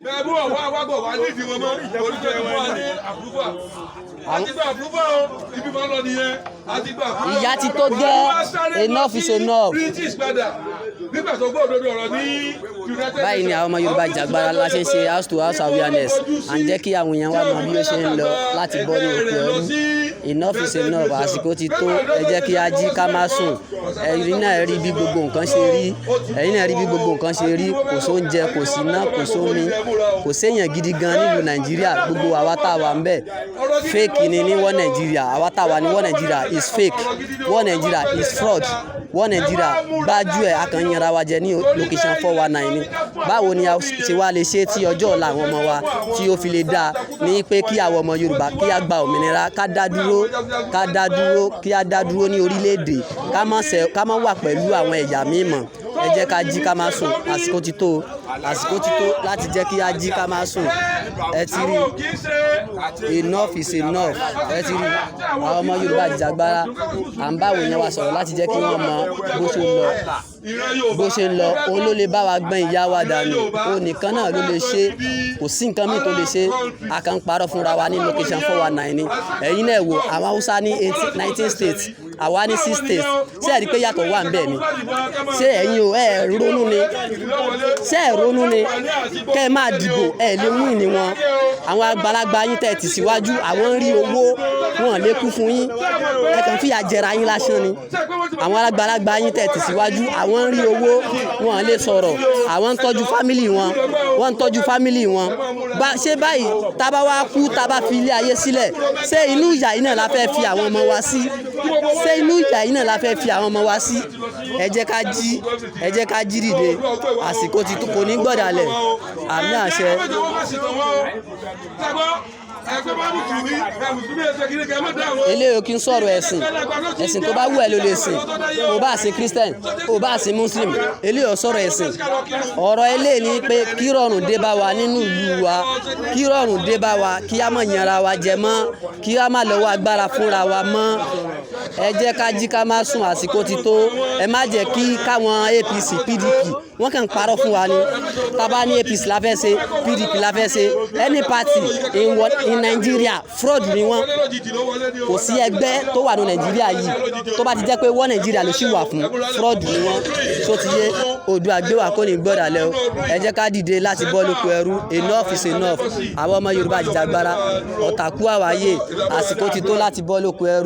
Bẹ́ẹ̀ mú ọ̀wá wágọ̀ wá ní ìdí wọn mọ́ oníṣẹ́ ìwọ́n wa ní approval. A ti gba approval o, ibi máa ń lọ nìyẹn. A ti gba approval. Ìyà ti tó gẹ́. Buhari wá sáré lọ Enough is sí enough. British padà nígbà tó gbọ́ òdodo ọ̀rọ̀ ní United Báyìí ni àwọn ọmọ Yorùbá jàgbára la ṣe ń ṣe house to house awareness, à ń jẹ́ kí àwọn èèyàn wa mọ bí ó ṣe ń lọ láti bọ́ ní oko ẹrú. Enough is enough. Àsìkò ti tó. Ẹ jẹ́ kí a jí, ká má sùn. Ẹ̀yin náà rí bí gbogbo nǹkan ṣe rí. Ẹ̀yin náà rí bí gbogbo nǹkan ṣe rí. Kò sóúnjẹ, kò sí iná, kò sómi, kò séèyàn gidi gan nílùú Nàìjíríà. Gbogbo àwa tá a wà ń bẹ̀, fake ni ní wọ́n Nàìjíríà. Àwa tá a wà ní wọ́n Nàìjíríà is fake. Wọ́n Nàìjíríà is fraud. Wọ́n Nàìjíríà gbájú ẹ̀, a kàn ń yanra wa jẹ ní location 419 ni. Báwo ni a ṣe wá lè ṣe tí ọjọ́ ọ̀la àwọn ọmọ wa tí ó fi lè dáa ní pé kí àwọn ọmọ Yorùbá kí a gba òmìnira, ká dá dúró, ká dá dúró, kí a dá dúró ní orílẹ̀-èdè, ká má wà pẹ̀lú àwọn ẹ̀yà míì mọ́? Ẹ jẹ́ ká jí, ká má sùn. Àsìkò ti tó, àsìkò ti tó láti jẹ́ kí a jí, ká má sùn. Ẹ ti rí, enough is enough. Ẹ ti rí àwọn ọmọ Yorùbá jìjàgbara, à ń bá àwọn èèyàn wa sọ̀rọ̀ láti jẹ́ kí wọ́n mọ bó ṣe ń lọ, bó ṣe ń lọ. Òun ló lè bá wa gbọ́n ìyà wa dànù. Òun nìkan náà ló lè ṣe, kò sí nǹkan míì tó lè ṣe. A kàn ń parọ́ fúnra wa ní location 419 ni. Ẹ̀yin náà wò, àwọn Haúsá ní 19 states, àwa ní six states. Ṣé ẹ rí i pé yàtọ̀ wà ń bẹ̀ ni? Ṣé ẹ̀yin ò ẹ̀ ronú ni? Ṣé ẹ̀ ronú ni? Kẹ́ ẹ máa dìbò, ẹ lè win ní wọn. Àwọn àgbàlagbà yín tẹ̀ tì síwájú, àwọn ń rí owó, wọn lè kú fún yín. Ẹ kàn fìyà jẹra yín lásán ni. Àwọn àgbàlagbà yín tẹ̀ tì síwájú, àwọn ń rí owó, wọn lè sọ̀rọ̀. Àwọn ń tọ́jú family wọn, wọ́n ń tọ́jú family wọn. Bá ṣé báyìí, tá a bá wá kú, tá a bá fi ilé ayé sílẹ̀, ṣé inú ìyà yìí náà la fẹ́ fi àwọn ọmọ wa sí? Ṣé inú ìyà yìí náà la fẹ́ fi àwọn ọmọ wa sí? Ẹ jẹ́ ká jí, ẹ jẹ́ ká jí dìde. Àsìkò ti tó, kò ní gbọ̀dàlẹ̀. Àmì àṣẹ. Eléyìí kì í sọ̀rọ̀ ẹ̀sìn. Ẹ̀sìn tó bá wù ẹ́ ló lè sìn. O bá sìn Christian, o bá sìn Muslim, eléyìí ò sọ̀rọ̀ ẹ̀sìn. Ọ̀rọ̀ eléyìí ni pé kí rọrùn dé bá wa nínú ìlú wa, kí rọrùn dé bá wa, kí á má yanra wa jẹ mọ́, kí á má lọ́wọ́ agbára fúnra wa mọ́. Ẹ jẹ́ ká jí, ká má sùn. Àsìkò ti tó. Ẹ má jẹ́ kí káwọn APC, PDP, wọ́n kàn ń parọ́ fún wa ni. Tá bá ní APC la fẹ́ ṣe, PDP la fẹ́ ṣe, any party in Nigeria, fraud ni wọ́n. Kò sí ẹgbẹ́ tó wà ní Nàìjíríà yìí tó bá ti jẹ́ pé wọ́n Nàìjíríà ló sì wà fún, fraud ni wọ́n. So ti yé Oòduà gbé wa, kò ní gbọ́dọ̀ lẹ́ o. Ẹ jẹ́ ká dìde láti bọ́ lóko ẹrú. Enough is enough. Àwọn ọmọ Yorùbá jìjàgbara, ọ̀tàkù àwáyé, àsìkò ti tó láti bọ́ lóko ẹrú.